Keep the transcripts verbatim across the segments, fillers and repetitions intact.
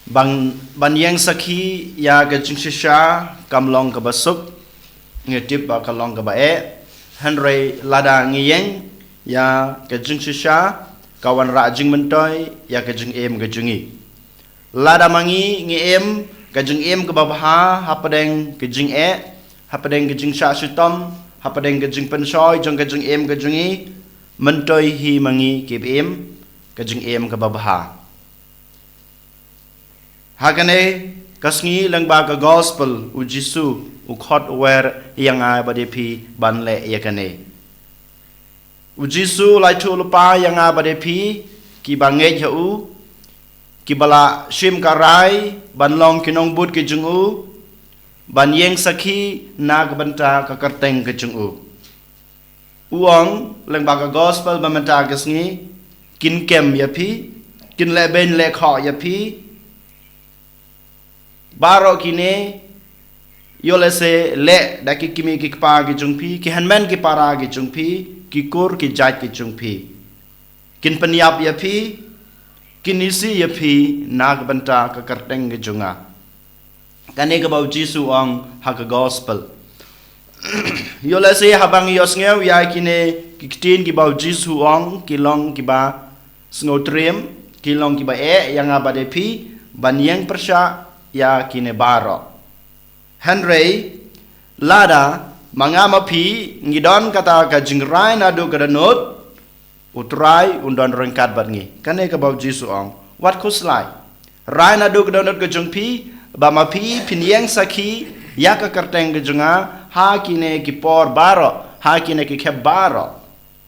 Ban, ban ïeng sakhi ïa ka jingshisha kam long kaba suk, ngi tip ba ka long kaba eh. Hynrei lada ngi ïeng ïa ka jingshisha, ka wanrah jingmyntoi ïa ka jingim ka jong ngi. Lada ma ngi ngi im ka jingim kaba bha hapdeng ka jingeh, hapdeng ka jingshah shitom, hapdeng ka jingpynshoi jong ka jingim ka jong ngi, myntoi hi ma ngi kiba im ka jingim kaba bha. Ha kane ka sngi lyngba ka gospel, u Jisu u khot u wer ïa nga bad ïa phi ban leh ïa kane. U Jisu u la ïathuh lypa ïa nga bad ïa phi kiba ngeit ha u, kiba la shim ka rai ban long ki nongbud ki jong u, ban ïeng sakhi na ka bynta ka kyrteng ka jong u. U ong lyngba ka gospel ba mynta ka sngi, kin kem ïa phi, kin leh beiñ leh khoh ïa phi. Baroh kine, ïoh lehse leh da ki kmie ki kpa ki jong phi, ki hynmen ki para ki jong phi, ki kur ki jait ki jong phi. Kin pynïap ïa phi, kin isih ïa phi na ka bynta ka kyrteng ka jong nga. Kane kaba u Jisu u ong ha ka gospel. Ïoh lehse haba ngi ïohsngew ïa kine ki ktien kiba u Jisu u ong, ki long kiba sngewtriem, ki long kiba eh ïa nga bad ïa phi ban ïeng pyrshah ïa kine baroh. Hynrei lada ma nga ma phi ngi don kata ka jingrai naduh ka dohnud, u Trai un don ryngkat bad ngi. Kane kaba u Jisu u ong, wat khuslai. Rai naduh ka dohnud ka jong phi ba ma phi phin ïeng sakhi ïa ka kyrteng ka jong nga ha kine ki por baroh, ha kine ki khep baroh.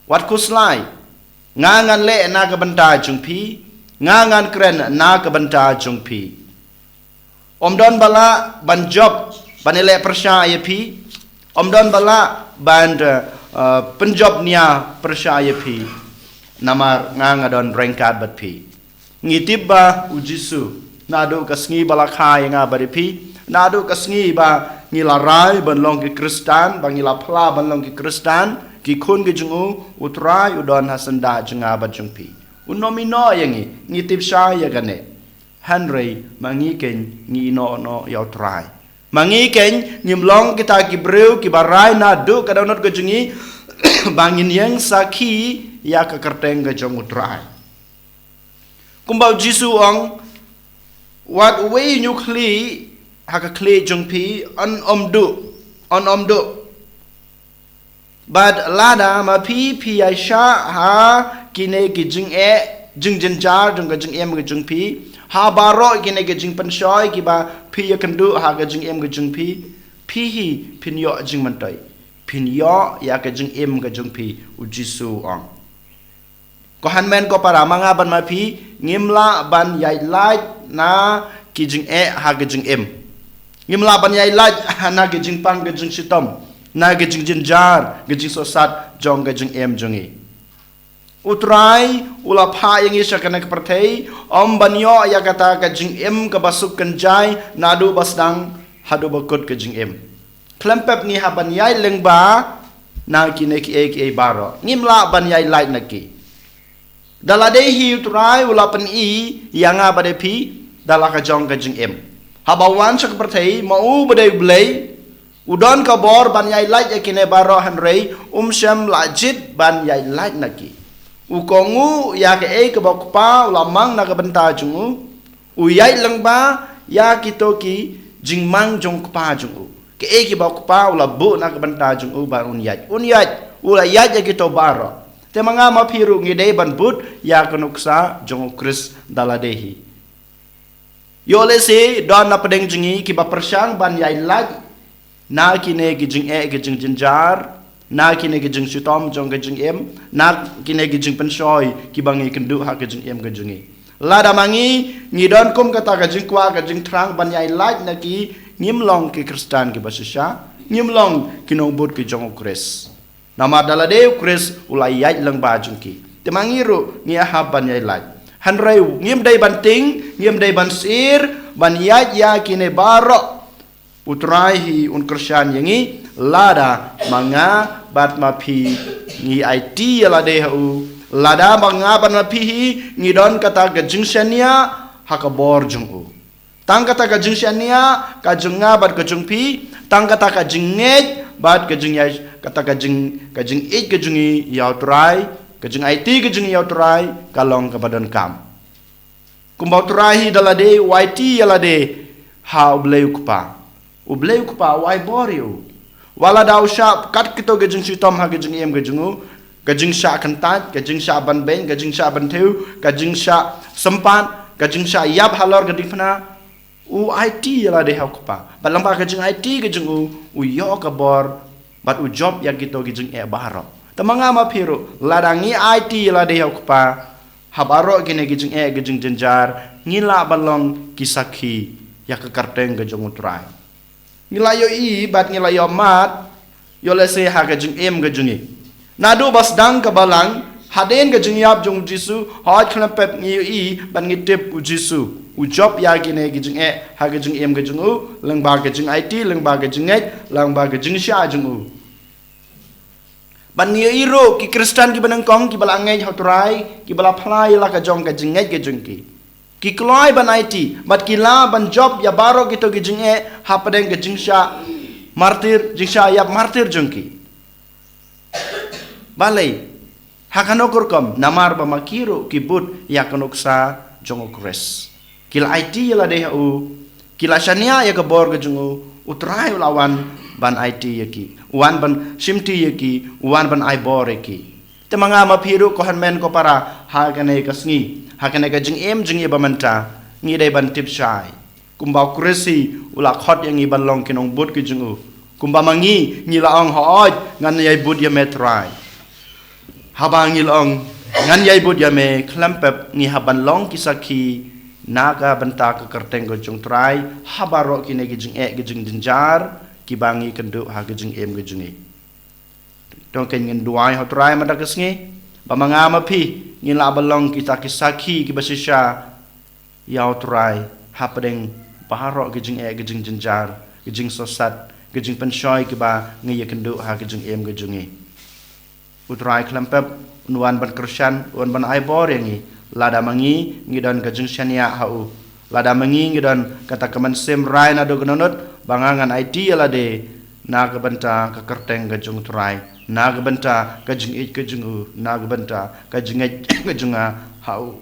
Wat khuslai. Nga ngan leh na ka bynta jong phi, nga ngan kren na ka bynta jong phi. Ym don ba lah ban jop ban ïaleh pyrshah ïa phi. Ym don ba lah ban, eh, eh, pynjop nia pyrshah ïa phi. Namar nga nga don ryngkat bad phi. Ngi tip ba u Jisu naduh ka sngi ba la kha ïa nga bad ïa phi, naduh ka sngi ba ngi la rai ban long ki Khristan, ba ngi la phla ban long ki Khristan, ki khun ki jong u, u Trai u don ha syndah jong nga bad jong phi. Un ym ïehnoh ïa ngi, ngi tip shai ïa kane. Hynrei ma ngi keiñ ngi ïehnoh noh ïa u Trai. Ma ngi keiñ ngim long kita ki briew kiba rai naduh ka dohnud ka jong ngi ba ngin ïeng sakhi ïa ka kyrteng ka jong u Trai. Kumba u Jisu u ong, wat uwei u khlieh ha ka khlieh jong phi un ym duh, un ym duh. Bad lada ma phi phi ïaishah ha kine ki jingeh, jingjynjar jong ka jingim ka jong phi, ha baroh kine ki jingpynshoi kiba phi ïakynduh ha ka jingim ka jong phi, phi hi phin ïoh jingmyntoi, phin ïoh ïa ka jingim ka jong phi, u Jisu u ong. Ko hynmen ko para, ma nga bad ma phi ngim lah ban ïaid lait na ki jingeh ha ka jingim. Ngim lah ban ïaid lait na ki jingpang ki jingshitom, na ki jingjynjar ki jingsohsat jong ka jingim jong ngi. U Trai u la phah ïa ngi sha kane ka pyrthei ym ban ïoh ïa kata ka jingim kaba suk kynjai naduh ba sdang haduh ba kut ka jingim. Khlem pep ngi hap ban ïaid lyngba na kine kiei kiei baroh. Ngim lah ban ïaid lait na ki. Da lade hi u Trai u la pyni ïa nga bad ïa phi da la ka jong ka jingim. Haba u wan sha ka pyrthei, ma u ba dei u Blei, u don ka bor ban ïaid lait ïa kine baroh, hynrei um shym la jied ban ïaid lait na ki. U kohnguh ïa kaei kaba u Kpa u la mang na ka bynta jong u. U ïaid lyngba ïa kito ki jingmang jong u Kpa jong u. Kaei kiba u Kpa u la buh na ka bynta jong u ba un ïaid, un ïaid, u la ïaid ïa kito baroh. Te ma nga ma phi ruh ngi dei ban bud ïa ka nuksa jong u Khrist da lade hi. Ïoh lehse don na pdeng jong ngi kiba pyrshang ban ïaid lait na kine ki jingeh ki jingjynjar, na kine ki jingshitom jong ka jingim, na kine ki jingpynshoi kiba ngi kynduh ha ka jingim ka jong ngi. Lada ma ngi ngi don kum kata ka jingkwah ka jingthrang ban ïaid lait na ki, ngim long ki Khristan kiba shisha, ngim long ki nongbud ki jong u Khrist. Namar da lade u Khrist u la ïaid lyngba jong ki. Te ma ngi ruh ngi hap ban ïaid lait. Hynrei ngim dei ban tieng, ngim dei ban sheptieng ban ïaid ïa kine baroh. U Trai hi un kyrshan ïa ngi lada ma nga bad ma phi ngi aiti ïa lade ha u, lada ma nga bad ma phi hi ngi don kata ka jingshaniah ha ka bor jong u. Tang kata ka jingshaniah ka jong nga bad ka jong phi, tang kata ka jingngeit bad ka jingïa, kata ka jing, ka jingïeit ka jong ngi ïa u Trai, ka jingaiti ka jong ngi ïa u Trai, ka long kaba donkam. Kumba u Trai hi da lade u aiti ïa lade ha u Blei u Kpa. U Blei u Kpa u ai bor ïa u. Wat lada u shah kat kito ka jingshitom ha ka jingim ka jong u, ka jingshah kyntait, ka jingshah ban beiñ, ka jingshah ban thew, ka jingshah sympat, ka jingshah ïap halor ka diengphna, u aiti ïa lade ha u Kpa. Bad lyngba ka jingaiti ka jong u, u ïoh ka bor, bad u jop ïa kito ki jingeh baroh. Te ma nga ma phi ruh, lada ngi aiti ïa lade ha u Kpa ha baroh kine ki jingeh ki jingjynjar, ngi lah ban long ki sakhi ïa ka kyrteng ka jong u Trai. Ngi la ïohi bad ngi la ïohmad ïoh lehse ha ka jingim ka jong ngi. Naduh ba sdang ka balang, hadien ka jingïap jong u Jisu, hooid khlem pep ngi ïohi bad ngi tip u Jisu u jop ïa kine ki jingeh ha ka jingim ka jong u, lyngba ka jingaiti, lyngba ka jingngeit, lyngba ka jingshah jong u. Bad ngi ïohi ruh ki Khristan kiba nyngkong kiba la ngeit ha u Trai, kiba la phla ïa la ka jong ka jingngeit ka jong ki, ki kloi ban aiti bad ki lah ban jop ïa baroh kito ki jingeh hapdeng ka jingshah martir, jingshah ïap martir jong ki. Balei? Ha kano ka rukom? Namar ba ma ki ruh ki bud ïa ka nuksa jong u Khrist. Ki la aiti ïa lade ha u, ki la shaniah ïa ka bor ka jong u, u Trai u la wan ban aiti ïa ki, u wan ban shimti ïa ki, u wan ban ai bor ïa ki. Te ma nga ma phi ruh ko hynmen ko para, ha kane ka sngi, ha kane ka jingim jong ngi ba mynta, ngi dei ban tip shai. Kumba u Khrist hi u la khot ïa ngi ban long ki nongbud ki jong u, kumba ma ngi ngi la ong, hooid ngan ïai bud ïa me Trai. Haba ngi la ong ngan ïai bud ïa me, khlem pep ngi hap ban long ki sakhi na ka bynta ka kyrteng ka jong u Trai ha baroh kine ki jingeh ki jingjynjar kiba ngi kynduh ha ka jingim ka jong ngi. Te ngin duwai ha u Trai mynta ka sngi ba ma nga ma phi ngin lah ban long kita ki sakhi kiba shisha ïa u Trai hapdeng baroh ki jingeh ki jingjynjar, ki jingsosat, ki jingpynshoi kiba ngi ïakynduh ha ka jingim ka jong ngi. U Trai khlem pep un wan ban kyrshan, un wan ban ai bor ïa ngi lada ma ngi ngi don ka jingshaniah ha u, lada ma ngi ngi don kata ka mynsiem rai naduh ka dohnud ba nga ngan aiti ïa lade na ka bynta ka kyrteng ka jong u Trai, na ka bynta ka jingïeit ka jong u, na ka bynta ka jingngeit ka jong nga ha u.